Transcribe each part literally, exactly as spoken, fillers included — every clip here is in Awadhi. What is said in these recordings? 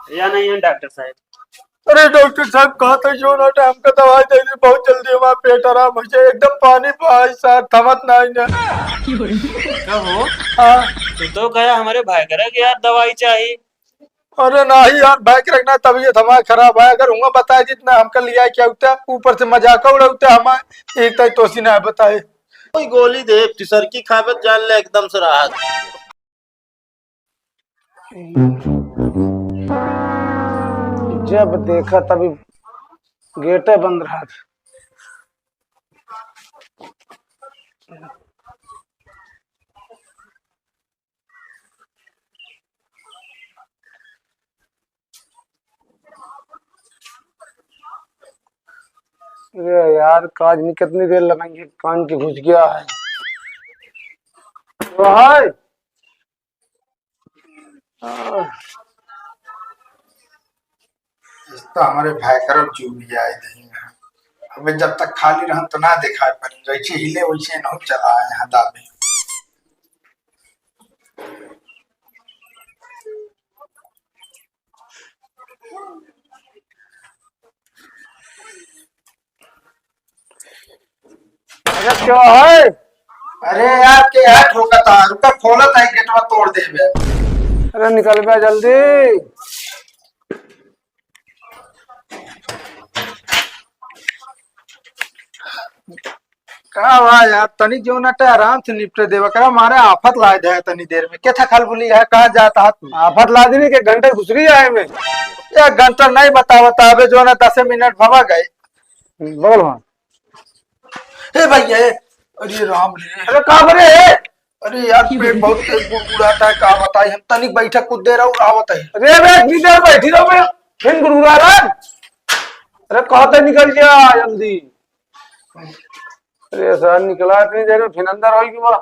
या नहीं है डॉक्टर साहब? अरे डॉक्टर साहब, कहा था जो ना टाइम का दवाई दे दी, बहुत जल्दी हमारा पेट आराम हो जाए। एकदम पानी भाई साहब, थमत नहीं ना। का हो? हाँ। तू तो कहा हमारे भाई करा कि यार दवाई चाहिए। अरे नहीं यार, भाई करा ना तबीयत हमारा खराब है। अगर हुआ बताए जितना हमका लिया क्या होता, ऊपर से मजाक उड़ाते हमारे, एक ताई तोसी ना बताए। कोई गोली दे, तिसरकी खाबे त जान ले एकदम से राहत। जब देखा तभी गेटे बंद रहा था। अरे यार, काज नहीं, कितनी देर लगाएंगे, कान के घुस गया है। तो है। आह। इस तो हमारे भाई करो चूड़िया आई नहीं है। अबे जब तक खाली रहन तो ना दिखाई पड़ी, जैसे हिले वैसे न चला आए हैं दाबे। अरे क्या है? अरे यार, के है ठोकता? रुका, खोलत है, गेटवा तोड़ देबे। अरे निकल बे जल्दी। का बा यार, तनी जो ना ते आराम से निपटे देवा करा, मारे आफत लाए दे तनी देर में। के था खलबुली है, कहाँ जाता है तू? आफत ला देनी के घंटे घुसरी जाए में। एक घंटा नहीं बतावत, अबे जो ना दस मिनट भवा गए। बोल वहाँ। ए भैया, ए, अरे राम रे। अरे का बरे है? अरे यार, पेट बहुत तेज गुड़गुड़ाता है, का बताई हम। तनिक बैठक कुछ देर और आवत है। अरे बे, इतनी देर बैठी रहो बे, फिर गुड़गुड़ा रहा है। अरे कहते निकल जा जल्दी। अरे सर निकला इतनी देर में, फिर अंदर होई कि बा?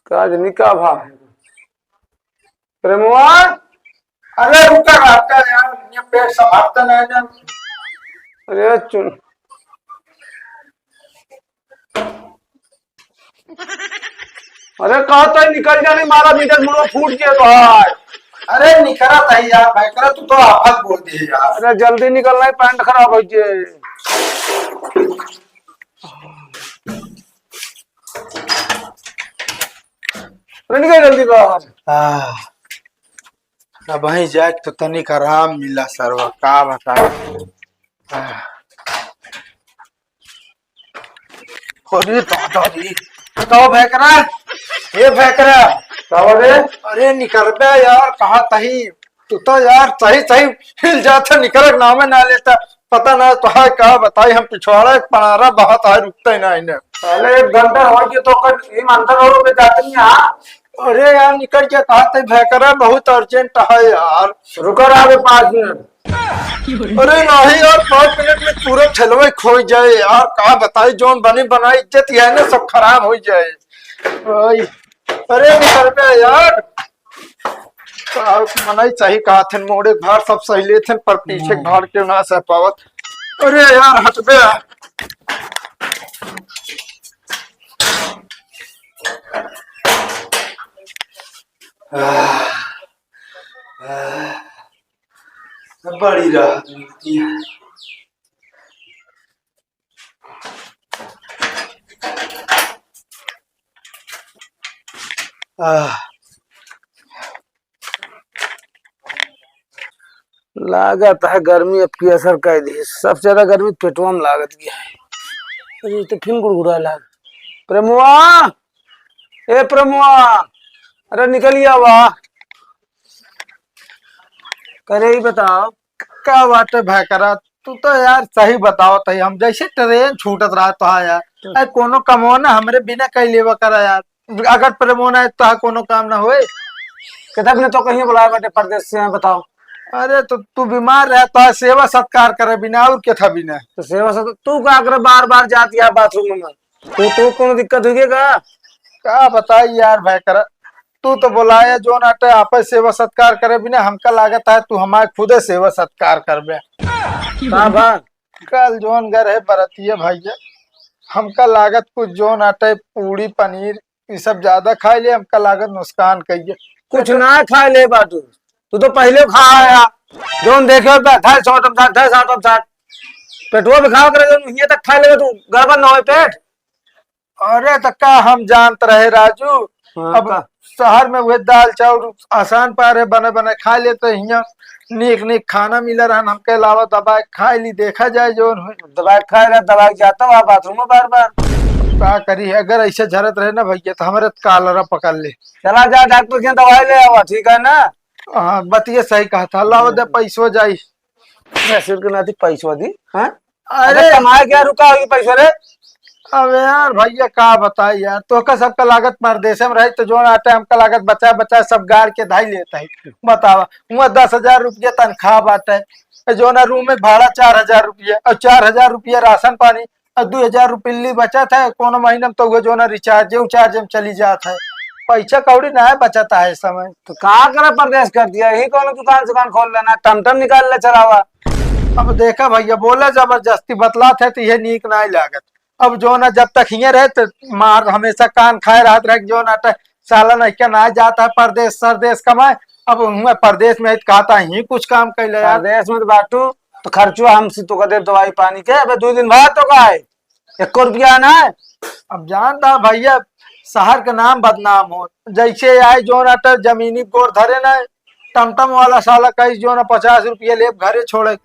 काज निका भा। प्रेमवा, अरे रुका, रुका यार, ये पेट संभालता नहीं ना। अरे चुन, अरे कहता है निकल जा, नहीं मारा मीटर मुड़ो फूट गया तो है। अरे निकरा था यार, भाई करा, तू तो आफत बोल दी यार। अरे जल्दी निकल, नहीं पैंट खराब हो गए। अरे निकल जल्दी बाहर। आह, अब वहीं जाए तो तनिक आराम मिला सरवा, का बताए। आह। अरे दादा रे, बताओ भैकरा, ए भैकरा। का बा रे? अरे निकरबे यार, कहाँ तही? तू तो यार सही सही हिल जाता, निकरक नामे ना लेता। पता ना तो है का बताई, हम पिछवाड़ा एक पनारा बहत है, रुकते ना इन्हें। पहले एक घंटा हो गया तो कर, ये मंदिर और पे जाते नहीं, हाँ? अरे यार निकल के कहा थे भैकरा, बहुत अर्जेंट है यार। रुको रहा बे पाँच मिनट। अरे नहीं यार, पाँच मिनट में पूरा ठेलवा खो जाए यार, का बताई, जौन बनी बनाई इज्जत यह ना सब खराब हो जाए। आई, अरे निकल बे यार। का मनई चाही कहा थे, मोड़े के भार सब सही ले थे, पर पीछे के भार के ना सह पावत। अरे यार हट बे। आह, आह, बड़ी राहत मिलती है। आह। लागत है गर्मी अब की असर कर दी, सबसे ज्यादा गर्मी पेटवा में लागत गया है। अरे तो फिर गुड़गुड़ा लाग। प्रेमुआ, ए प्रेमुआ, अरे निकलिया वाह। करे ही बताओ। का बात है भैकरा, तू तो यार सही बताओ तो हम जैसे ट्रेन छूटत रहा तो हाँ यार। अरे कोनो कमो ना हमरे बिना कई लेवा करा यार। अगर प्रेमो ना है तो हाँ कोनो काम ना होए। किधर ने तो कहीं बुलाया बाटे परदेस से, बताओ। अरे तो तू बीमार रहा तो हाँ सेवा सत्कार करे बिना और के था बिना। तो सेवा सत्कार तू का कर बार बार जाती है बाथरूम में? तो, तो कोनो दिक्कत हुई है का? का बताई यार भैकरा, तू तो बोलाए जोन आटे आपे सेवा सत्कार करे बिना हमका लागत है तू हमारे खुदे सेवा सत्कार करबे। का भा? कल जोन घर है बरतिया भैया, हमका लागत कुछ जोन आटे पूड़ी पनीर ये सब ज्यादा खाए ले, हमका लागत नुकसान कहिए। कुछ ना खाए ले बाटू, तू तो पहले खा आया। जौन देखे हो पे, थाई सौ टम साठ, थाई साठ टम साठ। पेटवा भी खावा करे, जौन हियां तक खाए लगे, तू गड़बड़ न होए पेट। अरे, त का हम जानत रहे, राजू? हाँ, अब का? शहर में उहे दाल चाउर आसान पार है, बने बने खा लेते, हियां नीक नीक खाना मिले रहन, हमके अलावा दबाए खाए ली, देखा जाए जौन होई। दबाए खाए रहे, दबाए जाता हुआ बाथरूम में बार बार। का करी, अगर ऐसे झरत रहे ना भैया, तो हमरे कालरा पकड़ ले। चला जा डॉक्टर के दवाई ले आवा, ठीक है ना? हाँ, बतिये सही कहा था, लावा दे पैसो जाई। नसीब के नाती पैसवा दी, हाँ? अरे अरे कमाए क्या रुका होगी पैसा रे? अबे यार भैया का बताई यार, तोहका सबका लागत परदेसे में रही तो जौन आटे हमका लागत बचाए बचाए सब गाड़ के धाई लेता है। बतावा, हुआ दस हजार रुपया तनख्वाह बाटे, जौन रूम में भाड़ा चार हजार रुपया और चार हजार रुपया राशन पानी और दो हजार रुपया बचत है, कोनो महीना में तो हुआ जौन रिचार्ज उचार्ज में चली जात है, पैसा कौड़ी ना है बचत है इस समय। तो का करे परदेस कर दिया, यही कोनो दुकान सुकान खोल लेना, टमटम निकाल ले चलावा। अब देखा भैया, बोला जबरदस्ती बतलात है तो यह नीक नाई लागत। अब जौन है, जब तक हियां रहे तो मार हमेशा कान खाए रहत रहे, जौन है, साला नहीं के ना जाता है परदेस सरदेस कमाए। अब हुआ परदेस में है तो कहता ही कुछ काम कैले यार। परदेस में तो बाटू तो खर्चो हमसे तो कर दे दवाई पानी के। अबे दो दिन बाद तो का है, एको रुपया ना है। अब जानता भैया, शहर के नाम बदनाम हो, जैसे आए जौन अटर जमीनी गोर धरे ना, टमटम वाला साला कही जौन पचास रुपया लेब घरे छोड़े,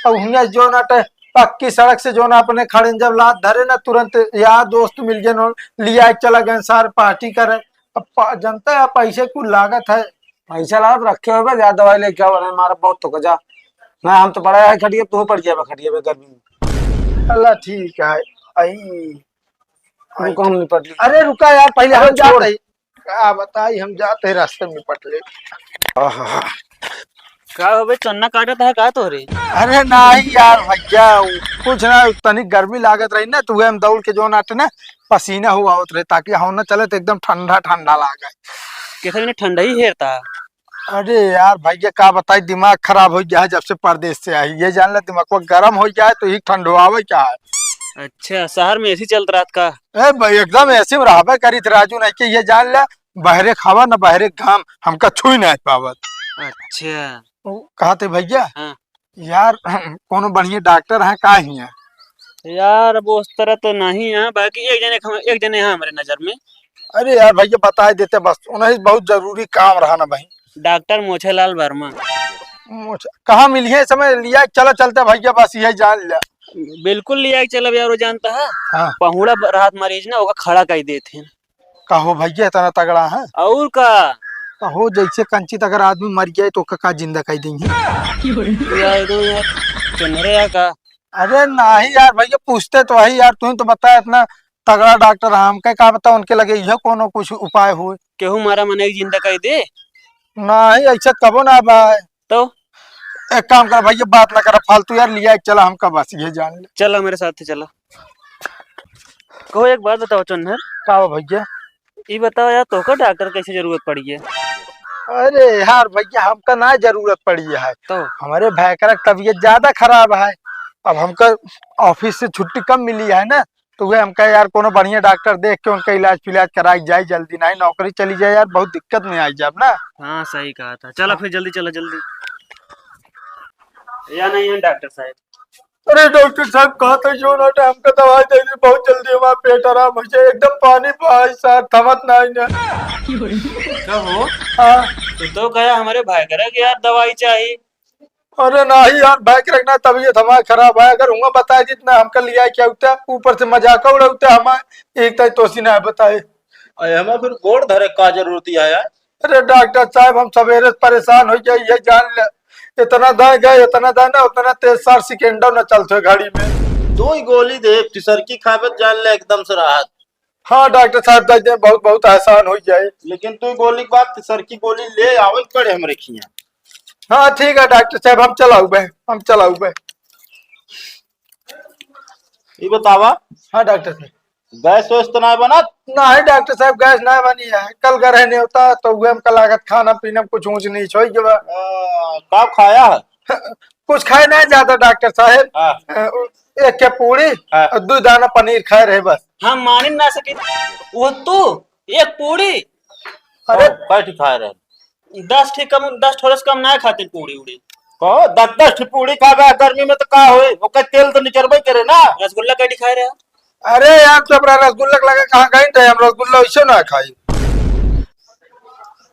अब हुआ जौन अटे पक्की सड़क से जौन अपने खड़े जब लात धरे ना, तुरंत यार दोस्त मिल गए न, लिया के चला गए सारे पार्टी करे। अब पा-, जनता है पैसे कुल लागत है। पैसा लागत रखे हुए बे, जा दवाई लेके आओ, नहीं मारा बहुत तो जा। मैं हम तो पड़ा है खटिया, तू पड़ जाए खटिया पे गर्मी में। अल्लाह ठीक है। आई। रुको, हम निपट ली। अरे रुका यार, पहले अरे हम जाते छोड़। हैं। का बताई, हम जाते हैं, रास्ते में निपट ले। आहा। का हो बे, चन्ना काटत है का तोहरे? अरे नाही यार भैया, उ कुछ ना, तनी गर्मी लागत रही ना, तो उहे हम दौड़ के जौन आटे ना, पसीना हुआ होत रहे, ताकि हौना चले तो एकदम ठंडा ठंडा लागे। कैसे ने ठंडा ही हेरता? अरे यार भैया, का बताई, दिमाग खराब हो गया है जब से परदेस से आई। ये जान ले, दिमाग को गरम हो जाए तो ही ठंडवावे क्या है। अच्छा, शहर में एसी चलत रहत का? ए भाई, एकदम एसी में रहबे करी थे राजू, नहीं के ये जान ले, बहरे खावा न बहरे घाम, हमका छुई नहीं पावत। अच्छा। वो कहा थे भैया? हाँ। यार, कोनो बढ़िया डॉक्टर है का हियाँ? यार, अब उस तरह तो नहीं है, बाकी एक जने हम, एक जने हैं हमारे नजर में। अरे यार भैया, बताए देते बस, उन्हें बहुत जरूरी काम रहा ना भाई। डॉक्टर मोछेलाल वर्मा। मोछ-, कहाँ मिली है इस समय? लिया चला चलते भैया, बस यही जान लिया। बिल्कुल लिया के चलब यार, वो जानता है? हाँ। पहुड़ा ब-, राहत मरीज ना, ओका खड़ा कर देते हैं। कहो भैया, इतना तगड़ा है? और का? कहो, जैसे कंचित अगर आदमी मर जाए तो ओका का जिंदा कर देंगे? यार, तो यार, चुनरे या का? अरे नाही यार भैया, पूछते तो वही यार, तुम तो बताया इतना तगड़ा डॉक्टर है, हमके का पता उनके लगे यह कोनो कुछ उपाय हुए। केहू मारा मने के जिंदा कर दे? नाही, ऐसा कबो ना बा। तो? एक काम कर भैया, बात ना कर फालतू यार, लिया चला हमका बस ये जान ले। चला मेरे साथ चला। कहो एक बात बताओ चन्नर। का हो भैया? ई बताओ यार, तोहका डॉक्टर कैसे जरूरत पड़ी है? अरे यार भैया, हमका ना जरूरत पड़ी है। तो? हमारे भैकरा की तबीयत ज्यादा खराब है, अब हमका ऑफिस से छुट्टी कम मिली है ना, तो वे हमका यार कोनो बढ़िया डॉक्टर देख के उनका इलाज फिलाज कराई जाए जल्दी, नहीं नौकरी चली जाए यार, बहुत दिक्कत में आई जाब ना। हाँ, सही कहा था। चला फिर जल्दी चला, जल्दी। या नहीं है डॉक्टर साहब? अरे डॉक्टर साहब, कहा था जो ना टाइम का दवाई दे दी, बहुत जल्दी हमारा पेट आराम हो जाए, एकदम पानी भाई साहब थमत नहीं ना। क्या हो? हाँ। तू तो कहा हमारे भाई करा कि यार दवाई चाहिए। अरे नाही यार, भाई के रखना तबीयत हमारा खराब है, अगर हुआ बताए जितना हमका लिया क्या होता, ऊपर से मजाक उड़ाते हमारे, एक ताई तोसी ना बताए। अरे हमें फिर गोड़ धरे का जरूरत है यार? अरे डॉक्टर साहब, हम सवेरे से परेशान हो जाए, ये जान ले, इतना दाएं गए, इतना दाएं ना, उतना तेज सार सिकंडर न चलते घड़ी में। दो ही गोली दे, तिसरकी खाबे त जान ले एकदम से राहत। हाँ डॉक्टर साहब, दे दे, बहुत, बहुत आसान हो जाए। लेकिन तू गोली के बाद तिसरकी गोली ले आवे के पड़े हमरे खिया। हाँ ठीक है डॉक्टर साहब, हम चलाऊ बे, हम चलाऊ बे। ये बतावा। हाँ डॉक्टर साहब। गैस वैस तो ना बनत? नहीं डॉक्टर साहब, गैस ना बनी है। कल गए रहे न्योता, तो उहे हमका लागत खाना पीना में कुछ ऊंच नीच हो गया। आ, का खाया है? कुछ खाए नहीं ज्यादा डॉक्टर साहब। हाँ। अ, एक के पूरी हाँ। और दो दाना पनीर खाए रहे बस। हम माने ना सके। वो तू एक पूरी? अरे हाँ, बैठ खाए रहे। दस ठे कम, दस ठोरे से कम ना खाते पूरी उड़ी। कहो, दस दस ठे पूड़ी खाबे गर्मी में तो का होई? ओकर तेल तो निचरबे करे ना। रसगुल्ला कटी खाए रहे? अरे यार, तू अपना रसगुल्ला के लगे कहाँ गई रहे? हम रसगुल्ला वैसे ना खाई।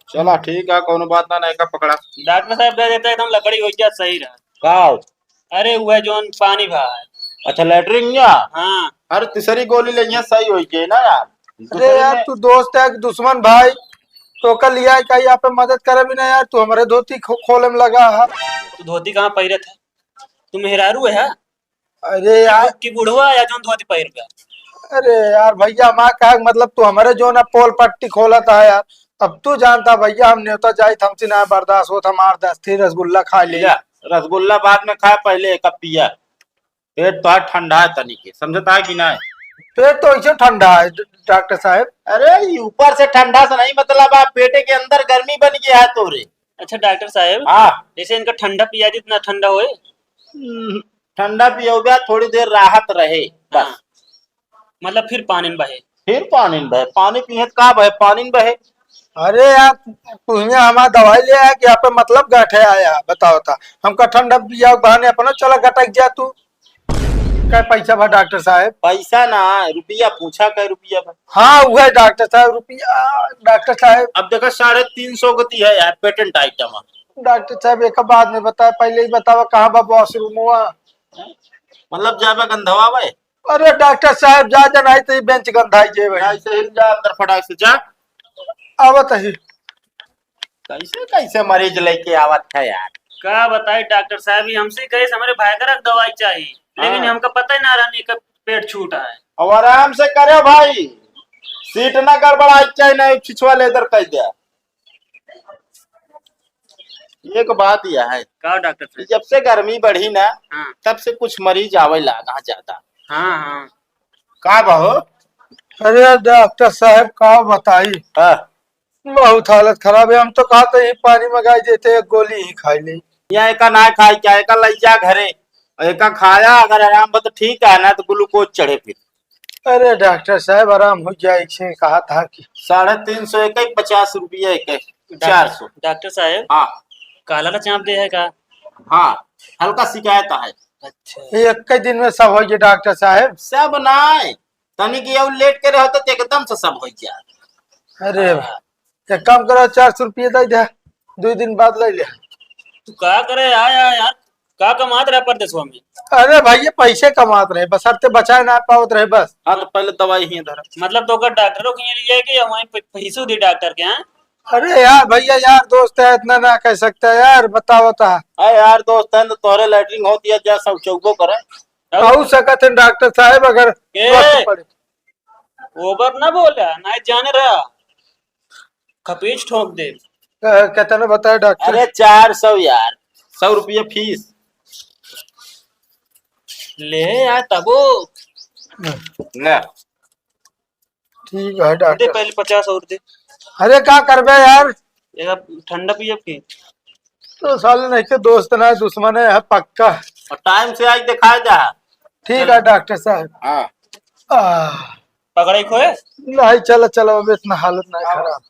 चला ठीक है, कोनो बात ना, नयका पकड़ा। डॉक्टर साहब दे देते एकदम लकड़ी हो गया, सही रहा। का हो? अरे वो है जौन पानी बा। अच्छा, लेटरिन या? हाँ। अरे तीसरी गोली ले, यहाँ सही हो गई ना यार। अरे दूसरी यार, में तू दोस्त है कि दुश्मन भाई? तो कल लिया का यहाँ पे मदद करे भी ना यार, तू हमारे धोती खो-, खोले में लगा है। तू धोती कहाँ पहिरत है? तू मेहरारू है? अरे यार। कि बुढ़वा या जौन धोती पहिर के? अरे यार भैया, हमार कहे के मतलब तू हमारे जो ना पोल पट्टी खोलत है यार। अब तू जानता भैया, हम नेवता जाई, हमसे ना बर्दाश्त होत, हमार दस थी रसगुल्ला खा ले। या, रसगुल्ला बाद में खाए, पहले एक पिया। पेट तो ठंडा है तनी के, समझता है कि ना? पेट तो ऐसे ठंडा है ड-, डॉक्टर साहब। अरे, ये ऊपर से ठंडा से नहीं मतलब, आप पेटे के अंदर गर्मी बन गया है तोरे। अच्छा डॉक्टर साहब, हाँ। जैसे इनका ठंडा पिया दी, इतना ठंडा होए? हम्म, ठंडा पियोगे, थोड़ी देर राहत रहे, बस। हाँ। मतलब फिर पानी न बहे? फिर पानी न बहे? पानी पिए त का बहे? पानी न बहे। अरे यार, तू हियां हमार दवाई ले आया कि यहाँ पे मतलब गठे आया? बताओ था, हमका ठंडा पिया बहाने अपना चला गटक जा तू। कै पैसा भा डॉक्टर साहब? पैसा ना, रुपया पूछा, कै रुपया भा? हाँ, वह डॉक्टर साहब, रुपया, डॉक्टर साहब। अब देखा, साढ़े तीन सौ गति है यार, पेटेंट आइटम है। डॉक्टर साहब, एक बात में बताए, पहले ही बतावा, कहाँ बा वॉशरूम हुआ? मतलब जाबे गंधवा बे? अरे डॉक्टर साहब, जा, जा, नहीं तो ये बेंच गंधाई जे भाई। ऐसे हिल जा अंदर फटाक से, जा। आवत ही। कैसे, कैसे मरीज लेके आवत है यार? का बताई डॉक्टर साहब, ये हमसे कहे हमारे भाई का दवाई चाहिए, लेकिन हाँ। हमका पता ही ना रहनी का पेट छूटा है। अब आराम से करे भाई, सीट ना गड़बड़ाई चाहिए, नहीं छिछुआ लेदर कह दे। एक बात यह है का डॉक्टर कि साहब? जब से गर्मी बढ़ी ना, हाँ। तब से कुछ मरीज आवे लागा ज्यादा। हाँ, हाँ। का बहो? अरे डॉक्टर साहब, का बताई? हाँ। बहुत हालत खराब है। हम तो कहा तो यही पानी मंगाई देते, एक गोली ही खाई ले। या एका ना खाई क्या, एका लई जा घरे, एका खाया, अगर आराम बा तो ठीक है, ना तो ग्लूकोज चढ़े फिर। अरे डॉक्टर साहब, आराम हो जाए, इसे कहा था कि साढ़े तीन सौ एक, एक पचास रुपया एक, एक डॉक्टर, चार सौ। डॉक्टर साहब, हाँ। काला ला चाप दे है का? हाँ, हल्का शिकायत है। अच्छा। एक के दिन में सब हो गए डॉक्टर साहब? सब नाय, तनिक ये लेट के रहो तो एकदम से सब हो जाए। अरे हाँ। भाई, एक काम करो, चार सौ रुपये दे दे, दो दिन बाद ले ले। तू का करे आया यार, का कमात रहा परदेसवा में? अरे भाई, ये पैसे कमात रहे, बस हरते बचाए ना पावत रहे बस। हाँ, तो पहले दवाई ही धरा। मतलब तो का डॉक्टरों के लिए जाए कि या वहीं पे पैसों दी डॉक्टर के, हाँ? अरे यार भैया, यार दोस्त है, इतना ना कह सकता यार, बताओ ता। अरे यार दोस्त है तो तोहरे लैट्रिन होती है, जा सब चौको करे। अब हो सकत है डॉक्टर साहब, अगर ए, वक्त पड़े। ओवर ना बोला, ना जाने रहा। खपीच ठोक दे। अ, कितना बताया डॉक्टर? अरे चार सौ यार, सौ रुपया फीस। ले यार तबो। ले। ठीक है दे डॉक्टर। पहले पचास और दे। अरे का करबे यार? एक ठंडा पियब की? तो साले नहीं के दोस्त ना है, दुश्मन है, है पक्का। और टाइम से आज दिखाए जा। ठीक है डॉक्टर साहब। हाँ। आह। पकड़े खोए? नहीं, चलो, चलो, अब इतना हालत नहीं हाँ। खराब।